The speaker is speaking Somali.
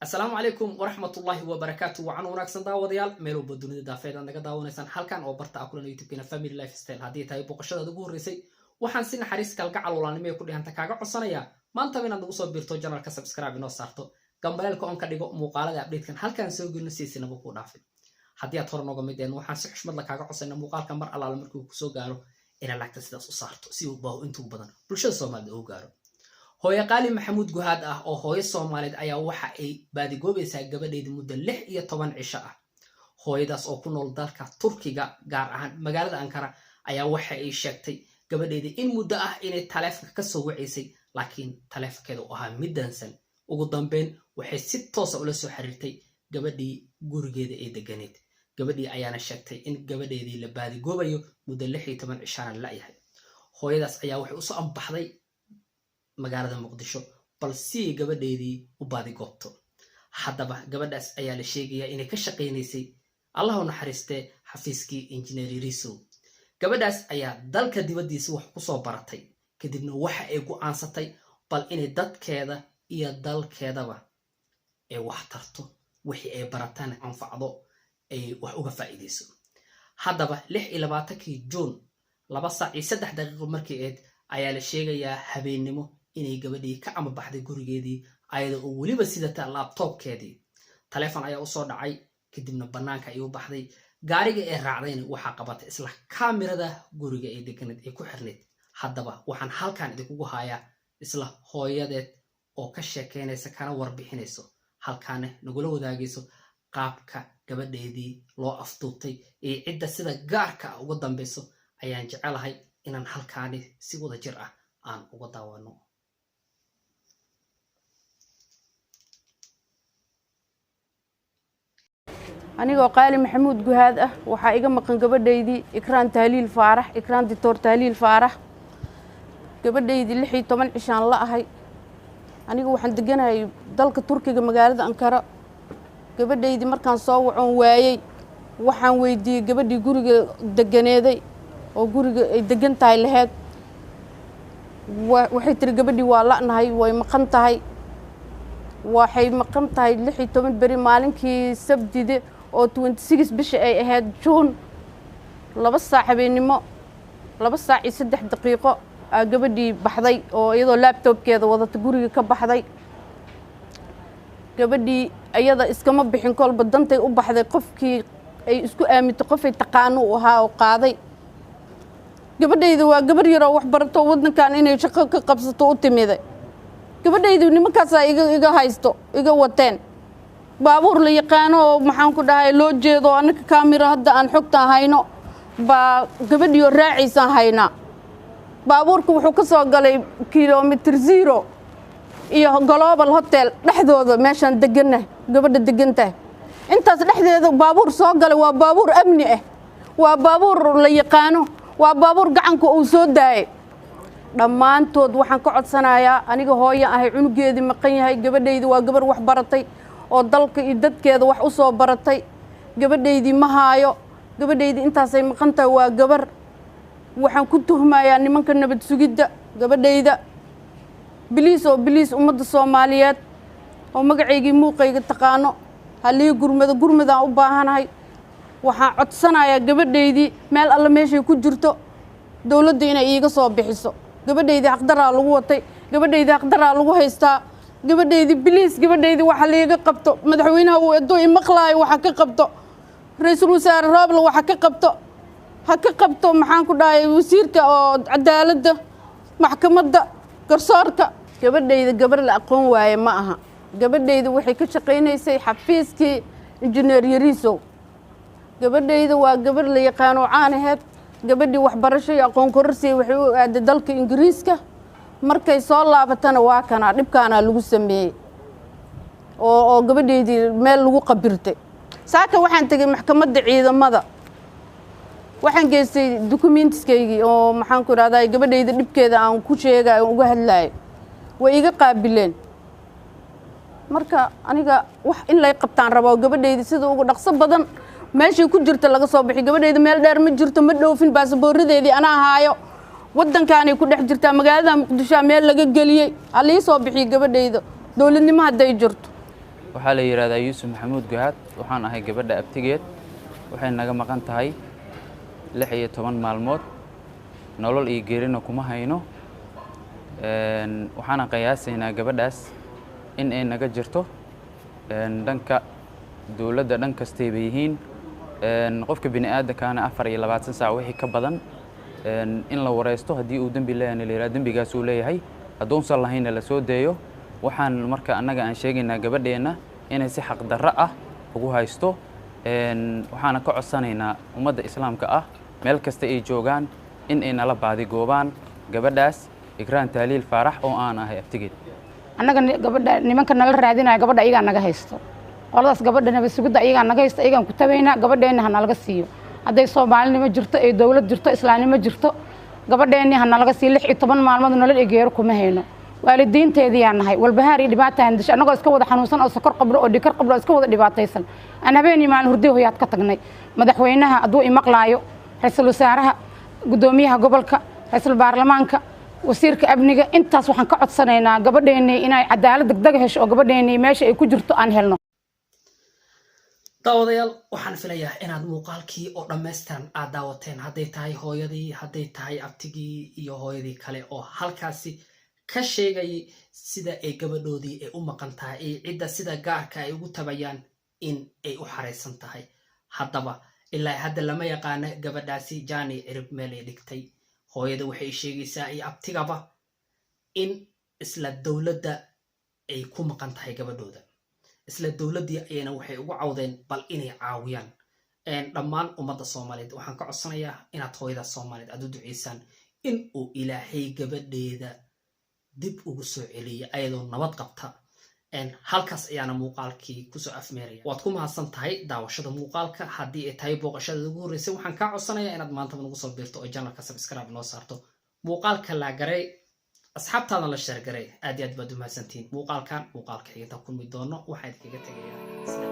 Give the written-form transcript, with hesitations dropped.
Asalaamu calaykum waraxmatullaahi wabarakaatu. Wacan wanaagsan daawadayaal, meel walba dunida daafeed aad naga daawanaysaan, halkan oo barta a kulan YouTube-keena Family Lifestyle. Haddii tahay booqashadaad ugu horreysay, waxaan si naxariis, kalgacal, walaalnimo ku dhihanta kaaga codsanayaa maantaba inaad nagu soo biirto channel-ka, subscribe inoo saarto, gambaleelka on ka dhigo, muuqaalada update-kan halkaan soo gelino si sinaba kuu dhaafin. Haddii aad hore nooga mid een, waxaan si xushmad la kaaga codsayna muuqaalka mar allaala markii uu kusoo gaaro inaad lacagta sidaas u saarto, si uu baaho intuu badan bulshada Soomaalida ugu gaaro. Hooyo Qaali Maxamuud Guhaad ah oo hooyo Soomaaliyeed ayaa waxa ay baadigoobaysaa gabadheeda muddo 16 cisho ah. Hooyadaas oo ku nool dalka Turkiga, gaar ahaan magaalada Ankara, ayaa waxa ay sheegtay gabadheeda in muddo ah inay taleefonka kasoo wacaysay, laakiin taleefonkeeda u ahaa mid dansan. Ugu dambeyn waxay si toosa ula soo xiriirtay gabadhii gurigeeda ee deganeed. Gabadhii ayaana sheegtay in gabadheedii la baadigoobayo, muddo 16 cishaana la'yahay. Hooyadaas ayaa waxay usoo ambaxday magaalada Muqdisho bal si ay gabadheedii u baadigoobto. Haddaba gabadhaas ayaa la sheegayaa inay ka shaqaynaysay, Allah u naxariistee, xafiiskii Injineer Yariisow. Gabadhaas ayaa dalka dibaddiisa wax kusoo baratay, kadibna waxa ay go'aansatay bal inay dadkeeda iyo dalkeedaba ay wax tarto, wixii ay baratana anfacdo, ay wax uga faa'iidayso. Haddaba 26-kii Juun, 2 saac iyo 3 daqiiqo markii eed, ayaa la sheegayaa habeennimo inay gabadhii ka amabaxday gurigeedii, ayada oo weliba sidata laptop-keedii. Taleefon ayaa usoo dhacay, kadibna bannaanka ayuu baxday. Gaariga ee raacdayna waxaa qabatay isla kaamirada guriga ee deganeed ee ku xirnayd. Haddaba waxaan halkan idinkugu hayaa isla hooyadeed oo ka sheekeynaysa kana warbixinayso, halkaana nagula wadaagayso qaabka gabadheedii loo afduubtay iyo cidda sida gaarka ah uga dambayso. Ayaan jecelahay inaan halkaani si wada jir ah aan uga daawano. Anigoo Qaali Maxamuud Guhaad ah, waxaa iga maqan gabadhaydii Ikraan Tahliil Faarax, Ikraan Ditoor Tahliil Faarax. Gabadhaydii 16 cishaan la ahay. Aniga waxaan deganahay dalka Turkiga, magaalada Ankara. Gabadhaydii markaan soo wacoon waayey, waxaan weydiiyey gabadhii guriga deganeeday oo guriga ay degan tahay laheyd. Waxay tiri gabadhii waa la'nahay, way maqan tahay. Waxay maqan tahay 16 beri. Maalinkii Sabtide oo 26 bisha ay ahayd Juun, 2 saac habeennimo, 2 saac iyo 3 daqiiqo aa gabadhii baxday, oo iyadoo laptop-keeda wadata guriga ka baxday. Gabadhii iyada iskama bixin, kolba dantay u baxday. Qofkii ay isku aamintay, qofay taqaano u ahaa oo qaaday. Gabadhayda waa gabar yaroo wax barato, waddankan inay shaqo ka qabsato u timiday. Gabadhaydu nimankaasaa iga haysto, iga wateen. Baabuur la yaqaano oo, maxaan ku dhahay, loo jeedo, annaka kaamira hadda aan xogtaan hayno baa gabadhiioo raaciysaan haynaa. Baabuurka wuxuu ka soo galay Kilometer Zero iyo Global Hotel dhexdooda, meeshaan deganah gabadha degan tahay. Intaas dhexdeeda baabuur soo galay waa baabuur amni ah, waa baabuur la yaqaano, waa baabuur gacanka uu soo daayay. Dhammaantood waxaan ka codsanayaa, aniga hooyo ahay, cunugeedii maqan yahay. Gabadhaydi waa gabar wax baratay oo dalka iyo dadkeeda wax u soo baratay. Gabadhaydii ma haayo. Gabadhaydii intaasay maqan tahay. Waa gabar. Waxaan ku tuhmayaa nimanka nabad sugidda gabadhayda. Please oo please, ummadda Soomaaliyeed oo magacaygii muuqayga taqaano, halii gurmado. Gurmadaan u baahanahay. Waxaan codsanayaa gabadhaydii meel alle meeshay ku jirto dowladda inay iiga soo bixiso. Gabadhaydii xaqdaraa lagu watay, gabadhaydii xaqdaraa lagu haystaa. Gabadhaydii please, gabadhaydii waxa liiga qabto. Madaxweynaha uu eddoo imaqlaayo, waxa ka qabto. Ra-iisul wasaare Rooble waxa ka qabto, ha ka qabto. Maxaan ku dhahay, wasiirka oo cadaaladda, maxkamadda, garsoorka. Gabadhayda gabar la aqoon waaye ma aha. Gabadhayda waxay ka shaqaynaysay xafiiskii Injineer Yariisow. Gabadhayda waa gabar la yaqaano, caan aheed. Gabadhii waxbarasho iyo aqoon kororsiya waxay u aaday dalka Ingiriiska. Markay soo laabatana waa kanaa dhibkaanaa lagu sameeyey oo gabadhaydii meel lagu qabirtay. Saaka waxaan tegey maxkamadda ciidamada, waxaan geystay documents-kaygii oo, maxaan ku idhahdaa, gabadhayda dhibkeeda aan ku sheegayo, uga hadlaayo. Way iga qaabileen. Marka aniga wax in lay qabtaan rabaa, gabadhayda sida ugu dhaqso badan meeshay ku jirta laga soo bixi. Gabadhayda meel dheer ma jirto, ma dhoofin. Baasaboorradeedii anaa haayo. Waddankaanay ku dhex jirtaa, magaalada Muqdishoa meel laga geliyey. Halii soo bixiyo gabadhayda, dowladnimo hadday jirto. Waxaa la yidhahdaa Yuusuf Maxamuud Guhaad. Waxaan ahay gabadha abtigeed. Waxay naga maqan tahay 16 maalmood, nolol iyo geerina kuma hayno. Waxaana qiyaasaynaa gabadhaas in ay naga jirto dhanka dowladda, dhan kastay bay yihiin. Qofka bini aadamkaana 24 saac wixii ka badan in la wareysto, haddii uu dembi leeyahayna la yidhaha dembigaas uu leeyahay, hadduusan lahaynna la soo deeyo. Waxaan marka annaga aan sheegaynaa gabadheenna inay si xaqdarro ah ugu haysto. Waxaana ka codsanaynaa ummadda Islaamka ah meel kasta ay joogaan in ay nala baadigoobaan gabadhaas Ikraan Taaliil Faarax oo aan ahay abtigeed. Annaga gabadha nimanka nala raadinaya, gabadha ayagaa naga haysto. Qoladaas gabadha nabad sugidda ayagaa naga haysto, ayagaan ku tabaynaa. Gabadheenna ha nalaga siiyo. Hadday Soomaalinimo jirto, ay dowlad jirto, Islaamnimo jirto, gabadheenni ha nalaga siiyo. 16 maalmood nolol iyo geero kuma hayno. Waalidiinteediyaa nahay. Walbahaar iyo dhibaataan disho, annagoo iska wada xanuunsan oo sokor qabno oo dhikar qabno oo iska wada dhibaataysan, aan habeen iyo maalin hurdi hoyaad ka tagnay. Madaxweynaha hadduu imaqlaayo, ra-iisul wasaaraha, guddoomiyaha gobolka, ra-iisul baarlamaanka, wasiirka amniga, intaas waxaan ka codsanaynaa gabadheennii inay cadaalad degdeg hesho oo gabadheennii meesha ay ku jirto aan helno. Daawadayaal, waxaan filayaa inaad muuqaalkii oo dhammaystiran aad daawateen, hadday tahay hooyadii, hadday tahay abtigii iyo hooyadii kale oo halkaasi ka sheegayay sida ay gabadhoodii ay u maqan tahay iyo cidda sida gaarka ay ugu tabayaan in ay u xaraysan tahay. Haddaba ilaa hadda lama yaqaana gabadhaasi jani cirib meel ay dhigtay. Hooyada waxay sheegaysaa iyo abtigaba in isla dowladda ay ku maqan tahay gabadhooda. Isla dowladdii ayayna waxay ugu cawdeen bal inay caawiyaan. Dhammaan ummadda Soomaaliyeed waxaan ka codsanayaa inaad hooyada Soomaaliyeed aad u duceysaan in uu Ilaahay gabadheeda dib ugu soo celiya ayadoo nabad qabta. Halkaas ayaana muuqaalkii kusoo afmeeraya. Waad ku mahadsan tahay daawashada muuqaalka. Haddii ay tahay booqashada ugu horreysay, waxaan kaa codsanayaa inaad maantaba nagu soo biirto oo channelka subscribe noo saarto, muuqaalka like garay, asxaabtaadan la share garay. Aad iyo aad baad u mahadsantihiin. Muuqaalkan muuqaalka xiginta kulmi doono, waxaan idinkaga tegayaa sida